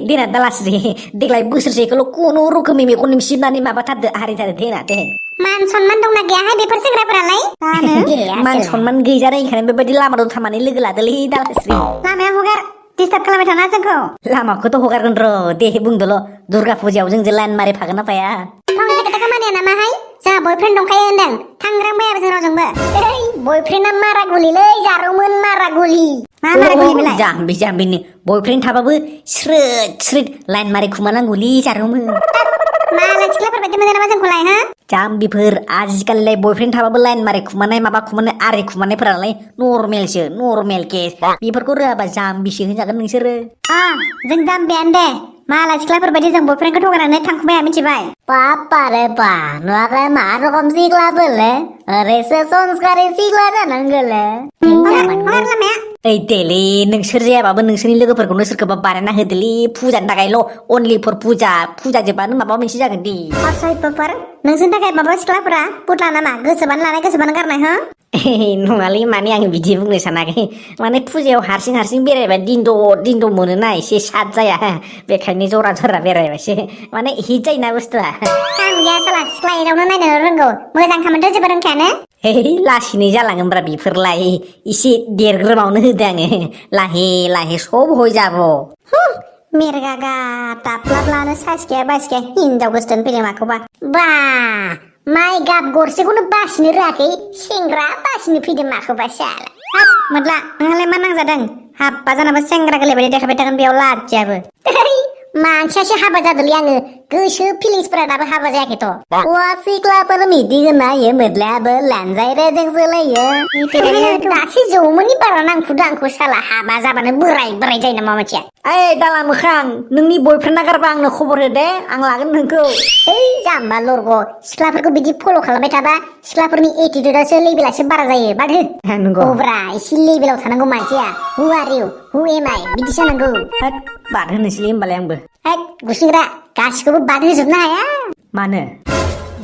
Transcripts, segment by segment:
देना दालास्रि देग्लाय बोसोरसेखौल' खुनु रोखोमै मेगन सिबनानै माबाथारदो हारिथारदो देना दे मान सनमान दंना गैयाहाय बेफोर सेंग्राफोरालाय मान सनमान गैजानायखायनो बेबायदि लामा दथामानि लोगो लादोलै दालास्रि लामायाव हगार डिस्टार्ब खालामबाय थाना जोंखौ लामाखौथ' हगारगोन र' दे बुंदोल' दुर्गा फुजायाव जोंजों लाइन मारि फागोन ना फाया फंसे खोथाखौ मानिया नामाहाय जोंहा बयफ्रेन्ड दंखायो होनदों थांग्रांबायाबो जों रावजोंबो बयफ्रेन्डआ मारा गुलिलै जारौमोन मारा गुलि मा मारा गुलि बेलाय जाम्बिनि बयफ्रेन्ड थाबाबो स्रोद लाइन मारि खुमानांगौलै जारौमोन मालाय सिख्लाफोरबायदि मोनो नामा जोंखौलाय हा जाम्बिफोर आजिखालिलाय बयफ्रेन्ड थाबाबो लाइन मारि खुमानाय माबा खुमानाय आरि खुमानायफोरालाय नर्मेल केस बेफोरखौ रोङाबा जाम्बिसो होनजागोन नोंसोरो जों जाम्बियानो दे मालाय सिख्लाफोरबायदि जों बयफ्रेन्डखौ थगायनानै थांखुमाया मिथिबाय बापा रे बा नुवाखै मा रखम सिख्लाफोरलै ओरैसो संस्कारि सिख्ला जानांगोलै लामाया ओइ देलै नोंसोर जायाबाबो नोंसोरनि लोगोफोरखौनो सोरखौबा बानायना होदोलै फुजानि थाखायल' अनलि फर फुजा जोब्बानो माबा मोनसे जागोन दे सैथोफोर नोंसोरनि थाखाय माबा सिख्लाफोरा बुदला नामा गोसोबानो लानाय गोसोबानो गारनाय हो नङालै माने आं बिदि बुंनो सानाखै माने फुजायाव हारसिं बेरायबा दिन्द' मोनोना एसे साद जाया बेखायनो जरा बेरायबासो माने हिट जायोना बुस्थुआ काम गैया साला सिख्ला एदावनो नायनो रोंगौ मोजां खामानिथ' जेबो रोंखायानो लासैनो जालांगोनब्रा बेफोरलाय एसे देरग्रोमावनो होदो आङो लाहे सब हय जाब मेरगागा ताप्लाब्लानो साइस गैया बाइस गैया हिनजाव गोसथोन फैदों माखौबा बा माइ गाब गरसेखौनो बासिनो रोङाखै सेंग्रा बासिनो फैदों माखौबा साला हाब मोदला नोंहालाय मा नांजादों हाबा जानाबा सेंग्रा गोरलैबायदि देखायबाय थागोन बेयाव लाजियाबो मानसियासो हाबा जादोंलै आङो गोसो फिलिंसफोरा दाबो हाबा जायाखैथ' हौवा सिख्लाफोर मिथिगोन नायो मोदलाबो लानजाय रेजेंसोलायो दासो जौमोननि बारा नांफुदों आंखौ साला हाबा जाबानो बोराय जायो नामा मानसिया ओइ दाला मोखां नोंनि बयफ्रेन्ड नागारबा आंनो खबर हो दे आं लागोन नोंखौ जाम्बा लरग सिख्लाफोरखौ बिदि फल' खालामबाय थाबा सिख्लाफोरनि एटिटिउडआसो लेभेलासो बारा जायो बाद हो अब्रा एसे लेभेलाव थानांगौ मानसिया हु आर इउ हु एम आइ बिदि जानांगौ बाद होनोसैलै होमबालाय आंबो गुसुंग्रा गासिखौबो बाद होजोबनो हाया मानो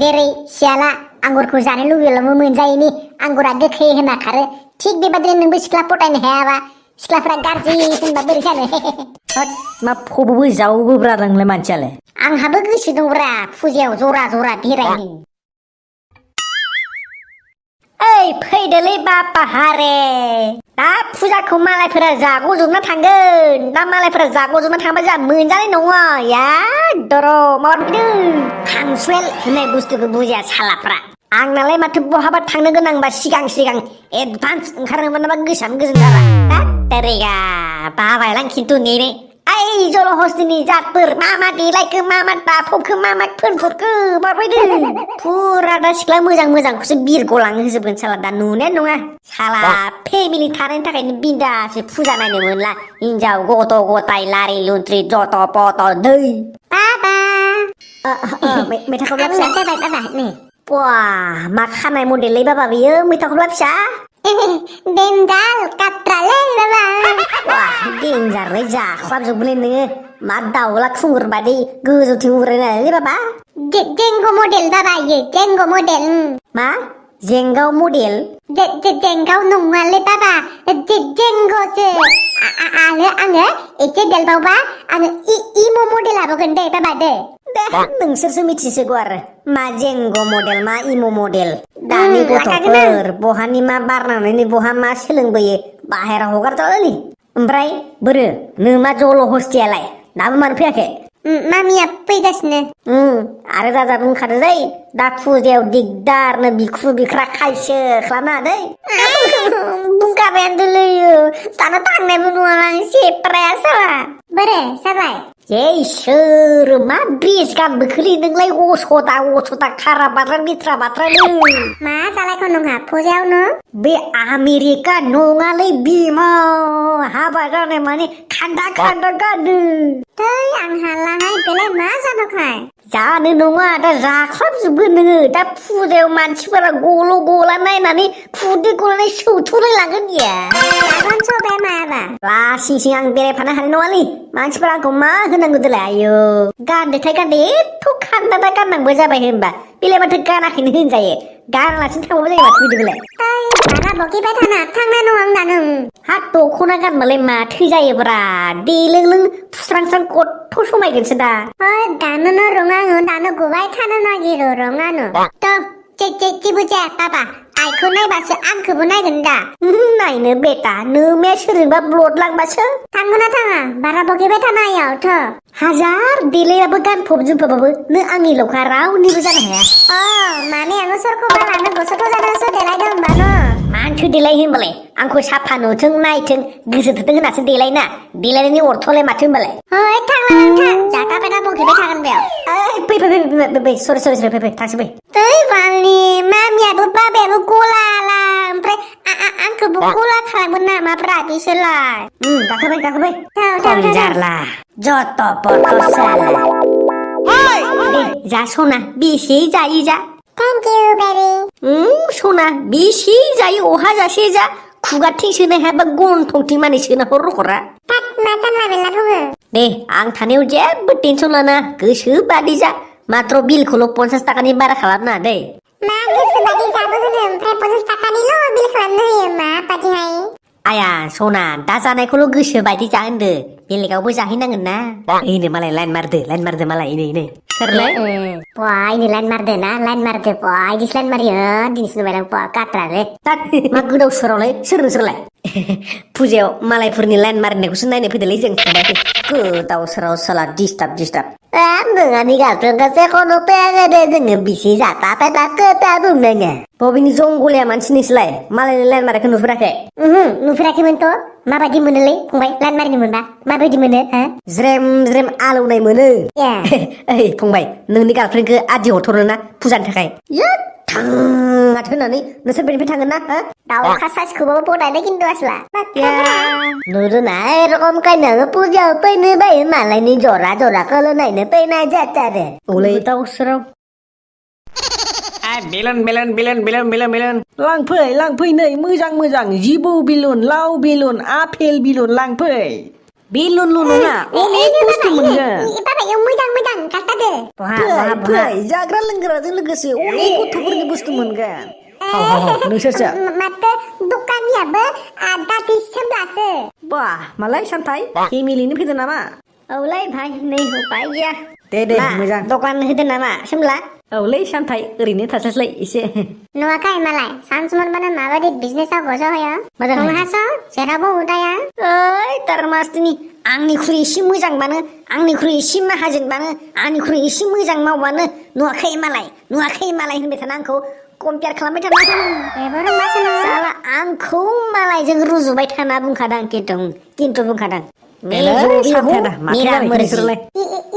जेरै सियाला आंगुरखौ जानो लुबैब्लाबो मोनजायैनि आंगुरा गोखै होनना खारो थिग बेबादिनो नोंबो सिख्ला पटायनो हायाबा सिख्लाफोरा गाज्रि होनबा बोरै जानो मा फबोबो जावोब्रा नोंलाय मानसियालाय आंहाबो गोसो दंब्रा फुजायाव जरा बेरायनो ओइ फैदोलै बापा हारे दा फुजाखौ मालायफोरा जाग'जोबना थांगोन दा मालायफोरा जाग'जोबना थांबा जोंहा मोनजानाय नङा दर' माबा फैदों फांसुवेल होननाय बुस्थुखौ बुजिया सालाफ्रा आंनालाय माथो बहाबा थांनो गोनांबा सिगां एडभान्स ओंखारनो मोनाबा गोसोआनो गोजोन जाला तेरेगा बाबायलां खिन्थु नेने ओइ जल हस्तिनि जातफोर मा देलायखो मा दाफबखो मा फोनफोरखो माबायदों फुरा दा सिख्ला मोजांखौसो बिरगलांनो होजोबगोन साला दा नुनायानो नङा साला फेमिलि थानायनि थाखायनो बिन्दासो फुजा नायनो मोनला हिनजाव गथ' गथाय लारि लुन्थ्रि जथ' पथ' दै बाबा मैथाखौ फिसा नै मा खानाय मडेलै बाबा बियो मैथाखौ फिसा देन्जार काट्रालै बाबा देन्जारलै जाख्लाबजोबगोनलै नोङो मा दाउला खुंगुर बादि गोजौथिं उरायनानै बाबा जेंग' मडेल बाबा इयो जेंग' मडेल मा जेंगाव मडेल जेंगाव नङालै बाबा जेंग'सो आङो एसे देरबावबा आङो इम' मडेल लाबोगोन दे बाबा दे नोंसोरसो मिथिसिगौ आरो मा जेंग' मडेल मा इम' मडेल दानि गथ'फोर बहानि मा बारनानै बहा मा सोलोंबोयो बाहेराव हगारजालालै ओमफ्राय बोरो नों मा जल हस्तियालाय दाबो मानो फैयाखै मामिया फैगासिनो आरो दादा बुंखादो दै दा फुजायाव दिगदारनो बिखु बिख्रा खायसो खालामना दै बुंखाबायानो लैयो दाना थांनायबो नुवालां सेप्राया साला बोरे जाबाय सोर मा ब्रिज गानबो खोलैदोंलाय अछता खारा बाथ्रा मा जालायखौ नङा फुजायावनो बे आमेरिका नङालै बिमा हाबा जानाय माने खान्दा गानो आं हालाहाय बेलाय मा जानोखाय जानो नङा दा जाख्लाबजोबगोन नोङो दा फुजायाव मानसिफोरा गला नायनानै खुदै गनानै सौथुलाय लांगोन सबे मायाबा लासिं आं बेरायफानो हानाय नङालै मानसिफोरा आंखौ मा होनांगौ देलाय आयौ गानदोथाय गानदो एथ' खान्दा गाननांगौ जाबाय होनबा बेलाय माथो गानाखैनो होनजायो गानालासिनो थांबाबो जायो माथो बिदिबालाय बारा बकिबाय थाना थांना नङा आं दानो हा दख'ना गानबालाय माथो जायोब्रा दे लों फुस्रांस्रां कथ' समायगोनसो दा दानो रं आङो दानो गुबाय थानो नागिरो रं आनो थ' जेबो जाया बाबा आइखौ नायबासो आंखौबो नायगोन दा नायनो बेटा नोमाया सोरजोंबा ब्लड लांबासो थांगोन ना थाङा बारा बकिबाय थाना आयावथ' हाजार देलायाबो गानफब जोमफबाबो नों आंनि लौखा रावनिबो जानो हाया माने आङो सोरखौबा लानो गोसोथ' जादोंसो देलायदों होनबा न' मानोथो देलाय होनबालाय आंखौ साफा नुथों नायथों गोसो थोथों होनासो देलायना देलायनायनि अर्थ'लाय माथो होनबालाय थांला नोंथां जाखाबायना बकिबाय थागोन बेयाव फै सरि फै थांसै फै बालनि मामियाबो बाबायाबो गलाला ओमफ्राय आंखौबो गला खालामगोन नामाब्रा बिसोरलाय गाखोबाय खम जारला जत' पत' साला दे जा सना बेसे जायो जा थैंक यू बेबी सना बेसे जायो अहा जासे जा खुगाथिं सोनो हायाबा गन्थंथिं माने सोना हरा मा जानला मेनला बुङो दे आं थानायाव जेबो टेनसन लाना गोसो बादि जा मात्र बिलखौल' 50 थाखानि बारा खालामना दै मा गोसो बादि जाबो होनो ओमफ्राय 50 थाखानिल' बिल खालामनो होयो मा बादिहाय आया सना दा जानायखौल' गोसो बायदि जा होनदो बेलेगावबो जाहैनांगोन ना इनो मालाय लाइन मारदो मालाय इनो सोरलाय इनो लाइन मारदो इदिस लाइन मारियो दिनैसो नुबाय आं काट्राले मा गोदाव सोरावलाय सोर नोंसोरलाय फुजायाव मालायफोरनि लाइन मारिनायखौसो नायनो फैदोंलै जों थांबाय गोदाव सोराव साला डिस्टार्ब नोंहानि गार्लफ्रेन्डखौसो खनो पेगेदे जोङो बिसि जाता खोथा बुंनाङा बबेनि जंगलिया मानसि नोंसोरलाय मालायनि लाइन मारिनायखौ नुफेराखै नुफेराखैमोनथ' माबायदि मोनोलै फंबाय लाइन मारिनो मोनबा माबायदि मोनो हा ज्रेम आलौनाय मोनो ओइ फंबाय नोंनि गार्लफ्रेन्डखौ आदि हरथ'नो ना फुजानि थाखाय थाङाथो होननानै नोंसोर बेनिफ्राय थांगोन ना दाउखा साइसखौबो बनायदों खिन्थु आसला नुदोंना एरकम कायनो पुजायाव फैनो बायो मालायनि जराखौल' नायनो फैनाय जाथारो औलै दाउ सोराव बेलुन लांफै नै मोजां जिबौ बेलुन लाव बेलुन आपेल बेलुन लांफै बेलुनल' नङा अनेक बुस्थु मोनगोन बाबायाव मोजां गाथादो फै जाग्रा लोंग्राजों लोगोसे अनेक गथ'फोरनि बुस्थु मोनगोन नोंसोरसो माथो दखानियाबो दादि सोमब्लासो मालाय सानथाय फेमिलिनो फैदों नामा औलै भाइ नै उपाय गैया दे मोजां दखान होदों नामा सोमला औलै सानथाय ओरैनो थास्लाय एसे नुवाखै मालाय सान्स मोनबानो माबायदि बिजनेसाव गज' होयो नोंहासो जेरावबो उदाया ओइ तारमास्टिनि आंनिख्रुइ एसे मोजांबानो आंनिख्रुइ एसे माहाजोनबानो आंनिख्रुइ एसे मोजां मावबानो नुवाखै मालाय होनबाय थाना आंखौ कम्पेयार खालामबाय थाना साला आंखौ मालायजों रुजुबाय थाना बुंखादां खिन्थु बुंखादां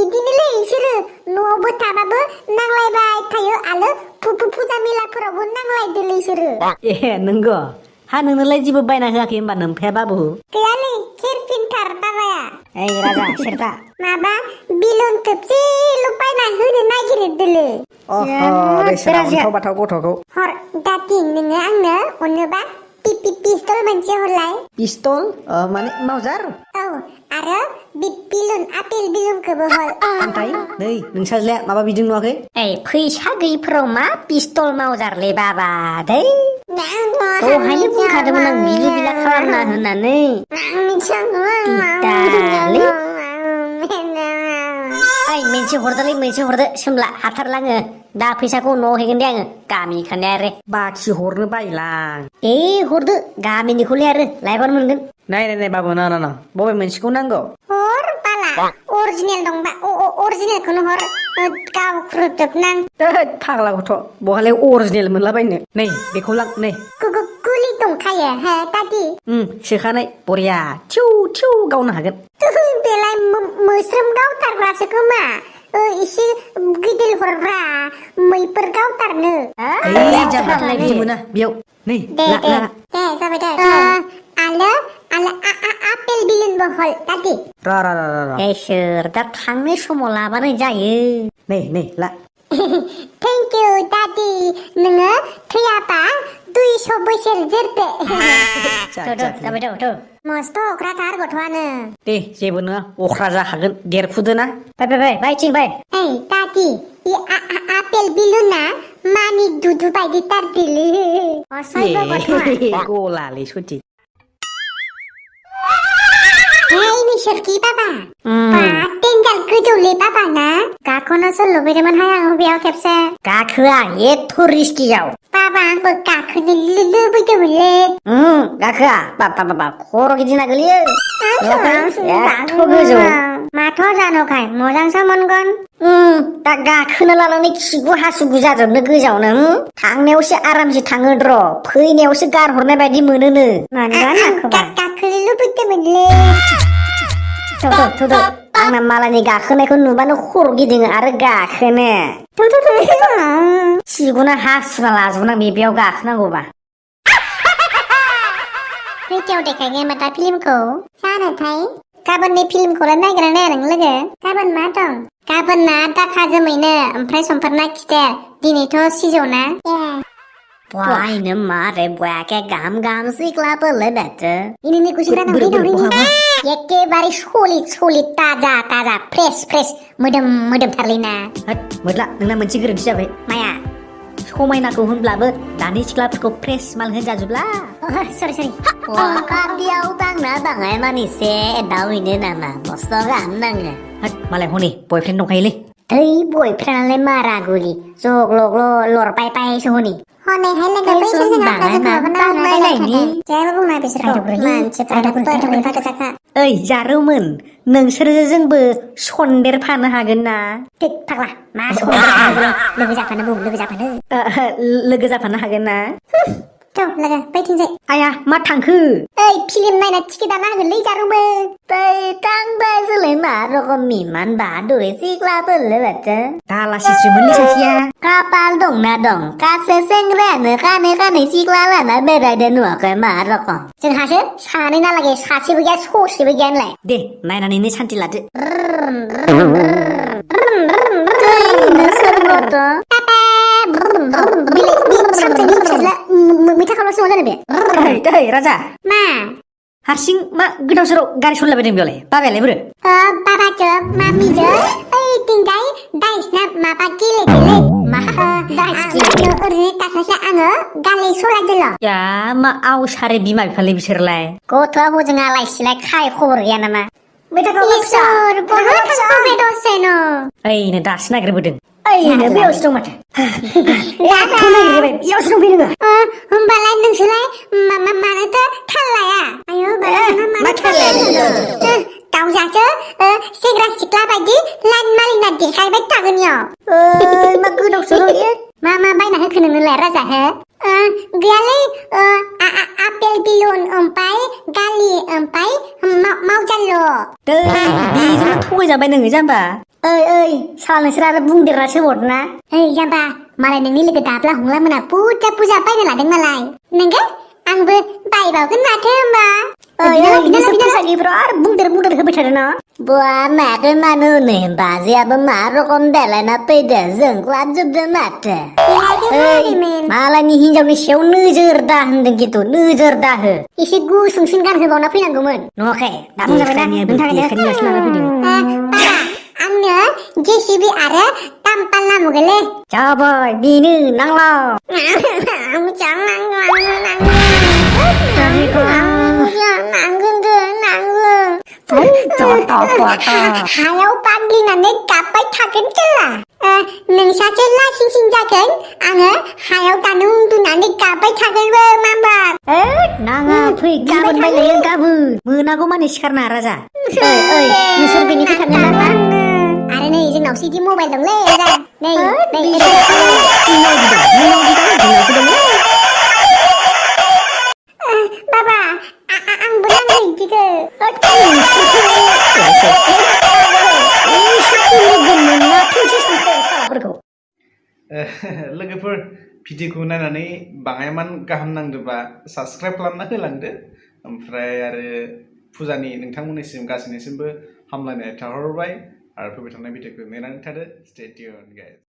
इदिनोलै इसोरो न'आवबो थाबाबो नांलायबाय थायो आरो फुजा मेलाफोरावबो नांलायदोलै इसोरो नंगौ हा नोंनोलाय जेबो बायना होआखै होनबा नोमफाया बाबु गैयालै खेरफिनथार बाबाया ओइ राजा सेरता माबा बिलुन थोबसेल' बायना होनो नागिरदोलै बाथाव गथ'खौ हर दादि नोङो आंनो अनोबा पिस्तल मोनसे हरलाय पिस्तल माने मावजार औ आरो बिलुन आपेल बिलुनखौबो हर ओमफ्राय नै नोंसाज्लाया माबा बिदि नुवाखै फैसा गैयिफोराव मा पिस्तल मावजारलै बाबा दै दहायनो बुंखादोंमोन आं बिलु बिला खालामना होननानै मोनसे हरदो सोमला हाथारलाङो दा फैसाखौ न'आव हैगोन दे आङो गामि खानाय आरो बाखि हरनो बायलां हरदो गामिनिखौलै आरो लायबानो मोनगोन नाय बाबु ना बबे मोनसेखौ नांगौ हर बाला अरिजिनेल दंबा अरिजिनेलखौनो हर गावख्रुबजोबनां फाग्ला गथ' बहालाय अरिजिनेल मोनलाबायनो नै बेखौ लां नै गुलि दंखायो हे दादि सोखानाय बरिया थिउ गावनो हागोन बेलाय मोस्रोम गावथारग्रासो खोमा एसे गिदिर हरब्रा मैफोर गावथारनो बिदि मोना बेयाव नै दे जाबाय दे आलो आपेल बिलुनबो हल दादि सोर दा थांनाय समाव लाबानो जायो नै ला थेंक इउ दादि नोङो थैयाबा 200 बोसोर जोरदो जाबाय मस्त अख्राथार गथ'आनो दे जेबो नङा अख्रा जाखागोन देरफुदो ना बाय बायथिं बाय दादि आपेल बिलुना मानि दुदु बायदि तारदिले असयबो गथ'आ गलालै सथि Hey, Michelle Papa. tinggal गोजौलै बाबा ना गाखोनोसो लुबैदोंमोनहाय आं बेयाव खेबसे गाखोआ एथ' रिस्कियाव बाबा आंबो गाखोनो लुबैदोंमोनलै गाखोआ बाबा खर' गिदिंना गोलैयो एथ' गोजौ माथ' जानोखाय मोजांसो मोनगोन दा गाखोनो लानानै खिगु हासुगु जाजोबनो गोजावनो थांनायावसो आरामसे थाङो र' फैनायावसो गारहरनाय बायदि मोनोनो गाखोनो लुबैदोंमोनलै थौ आंना मालायनि गाखोनायखौ नुबानो खर' गिदिङो आरो गाखोनो सिगुना हासुना लाजोबनां बेयाव गाखोनांगौबा खैथायाव देखायगोन दा फिल्मखौ जानोथाय गाबोननि फिल्मखौलाय नायगोना नाया नों लोगो गाबोन मा दं गाबोनना दाखा जोमैनो ओमफ्राय समफोरना खिथेर दिनैथ' सिजौना Wahai mare buake gam siklapeule bete. Ini kucing एखेबारे सलिद ताजा फ्रेस मोदोम थारलिना मोदला नोंना मोनसे गोरोन्थि जाबाय माया समायनाखौ होनब्लाबो दानि सिख्लाफोरखौ फ्रेस माल होनजाजोबला सरि काटियाव दांना दांनाय मानिसे दावैनो नामा मस्त' गाहाम नाङो मालाय हनै बयफ्रेन्ड दंखायोलै ओइ बयफ्रेन्डआलाय मारा गुलि जग लग लरबाय पायसो हनै हनैहाय लोगो बैसोरजों जेबो बुङा बिसोरखौ मानसिफ्रा ओइ जारौमोन नोंसोरजोंबो सन्देरफानो हागोन ना फाग्ला मा सन्देर लोगो जाफानो हागोन ना लोगो बैथिंजाय आया मा थांखो ओइ फिल्म नायना टिकेट दाना होगोनलै जारौमोन थांबाय जोलै मा रखम मिमान बाहादुरै सिख्लाफोरलै बाथो दालासिसोमोनलै सासेया खाफाल दंना दं गासै सेंग्रायानो खानै सिख्ला लाना बेरायदो नुवाखै मा रखम जोंहासो सानै नालागे सासेबो गैया ससेबो गैया होनलाय दे नायनानैनो सान्थि लादो मैथा खालामनो सोंहर जानो बे राजा मा हारसिं मा गोदाव सोराव गारि सलायबायदों बेयावलाय बाबायालाय बोरो बाबाजों मामिजों ओइथिंजाय दाइसना माबा गेले ओरैनो थाखायसो आङो गाले सलायदोल' या मा आवसारे बिमा बिफालै बिसोरलाय गथ'आ हजों आलाय सिलाय खाय खबर गैया नामा इसोर बहा थांखो दसेनो ओइनो दासो नागिरबोदों ओइनो बेयावसो दं माथो नागिरबाय बेयावसो दंफैयो नोङो होमबालाय नोंसोरलाय मानोथो थाल लाया आयौ मा थाल लाया दावजासो सेंग्रा सिख्ला बायदि लाइन मारिना देखायबाय थागोन इयाव मा गोदाव सोराव मा बायना होखो नोंनोलाय राजा हो गैयालै आपेल बिलुन ओमफ्राय गालि ओमफ्राय मावजाल' बेजोंनो थगायजाबाय नोङो जाम्बा ओइ साल नोंसोर आरो बुंदेरनासो हरना ओइ जाम्बा मालाय नोंनि लोगो दाब्ला हंला मोना पुजा बायनो लादों नालाय नोंगो आंबो बायबावगोन माथो होमबा आरो बुंदेर होबाय थादों ना बुवा माथो मानो नै बाजैयाबो मा रखम देलायना फैदो जोंख्लाबजोबदों माथो मालायनि हिनजावनि सायाव नोजोर दा होनदों खिन्थु नोजोर दा हो एसे गुसुंसिन गानहोबावना फैनांगौमोन नङाखै दा मोजाबायना आंनो जेसिबि आरो तामपाल नांगौलै जाबाय बेनो नांला हायाव बाग्लिनानै गाबबाय थागोन खेला नोंसासो लासिंसिं जागोन आङो हायाव दानो उन्दुनानै गाबबाय थागोनबो माम्बार नाङा फै गाबोन बायलायो गाबोन मोनागौ मानि सिखारना राजा नोंसोर बेनिफ्राय थांगोन ना आरो नै जोंनावसो इदि मबाइल दंलै राजा नै बाबा आंबो नांगौ इदिखो लोगोफोर भिडिअखौ नायनानै बाङायमान गाहाम नांदोंबा साबस्क्राइब खालामना होलांदो ओमफ्राय आरो फुजानि नोंथांमोननिसिम गासैनिसिमबो हामलायनाय थाहरबाय आरो फैबाय थानाय भिडिअखौ नेनानै थादो स्टे टिउन गाइस